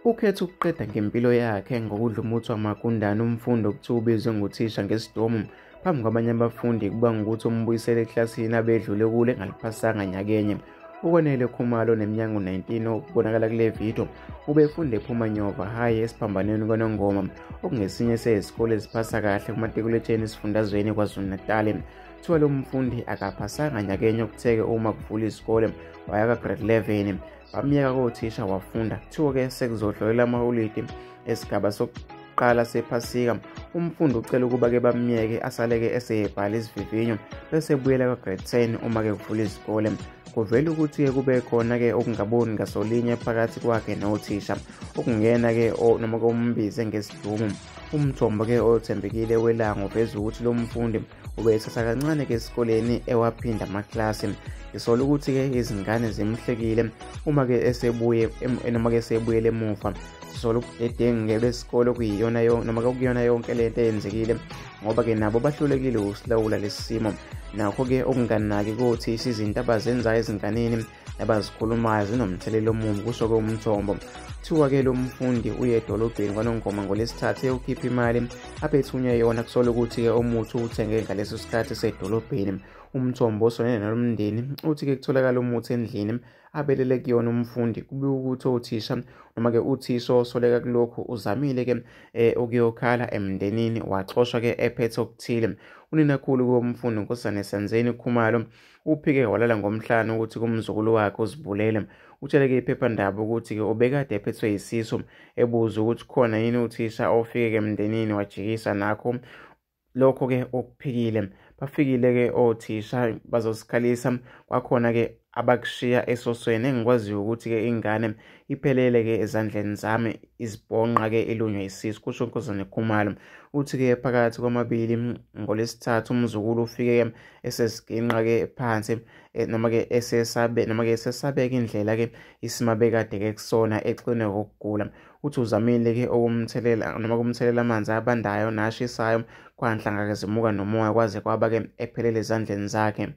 Ukhetha ukuqeda ngempilo yakhe ngokudla umuthi wamagundane umfundi okuthiwa ubizwe nguthisha ngesidomu phambi kwabanye abafundi kubanga ukuthi umbuyisele eklasini abedlule kule engaliphasanga nyakenye. Ukwanele Khumalo oneminyaka 19 okubonakala kule video ubefunda ephuma Nyova High esiphambanweni kwaNongoma okungesinye sezikole eziphasa kahle kumatikuletsheni esifundazweni KwaZulu-Natal. Kuthiwa lo mfundi akaphasanga nyakenye okutheke uma kuvula isikole waya ka-grade 11 bamyeka kothisha wafunda. Kuthiwa-ke sekuzohlolela amaholidi esigaba sokuqala sephasika umfundi ucela ukuba-ke bamyeke asaleke eseyebhala izivivinyo bese ebuyela ka-grade 10 uma-ke kuvula izikole. Kuvela ukuthi-ke kube khona-ke okungaboni ngasolinye phakathi kwakhe nothisha okungena-ke noma kumbize ngesidumo. Umthombo-ke othembekile welanga uveza ukuthi lo mfundi ubethatha kancane-ke esikoleni ewaphinda amaklasi. Ngisola ukuthi-ke izingane zimhlekile uma-ke esebuye noma-ke esebuyele emuva. Sisola ubudedengu-ke besikole okuyiyona noma okuyiyona yonke lento eyenzekile ngoba-ke nabo bahlulekile ukusilawula lesi simo. Nakho-ke okunganaki kothisha izinto abazenzayo ezinganeni nabazikhulumayo zinomthelela omubi, kusho-ke umthombo. Kuthiwa-ke lo mfundi uye edolobheni kwaNongoma ngoLwesithathu eyokhipha imali abethunywe yona. Kusola ukuthi-ke umuthi uwuthenge ngaleso sikhathi esedolobheni. Umthombo osonene nalomndeni uthi-ke kutholakala umuthi endlini abelele kuyona umfundi. Kubikwa ukuthi othisha noma-ke uthisha osoleka kulokhu uzamile-ke ukuyokhala emndenini waxoshwa-ke ephethe okuthile. Uninakhulu komfundi uNkosazana Senzeni Khumalo uphike walala ngomhlane ukuthi kumzukulu wakhe uzibulele. Utshele-ke iphephandaba ukuthi-ke ubekade ephethwe yisisu, ebuza ukuthi khona yini uthisha ofike-ke emndenini wajikisa nakho lokho-ke okuphikile. Bafikile-ke othisha bazosikhalisa kwakhona-ke abakushiya esosweni. Engikwaziyo ukuthi-ke ingane iphelele-ke ezandleni zami izibhonqa-ke ilunywe isisu, kusho uNkosazana Khumalo. Uthi-ke phakathi kwamabili ngoLwesithathu umzukulu ufike-ke esesiginqa-ke phansi noma-ke esesabe noma-ke esesabeka indlela-ke isimo abekade-ke kusona exinwe ngokugula. Uthi uzamile-ke ukumthelela noma kumthelela amanzi abandayo nashisayo kwanhlanga-ke zimuka nomoya kwaze kwaba-ke ephelele ezandleni zakhe.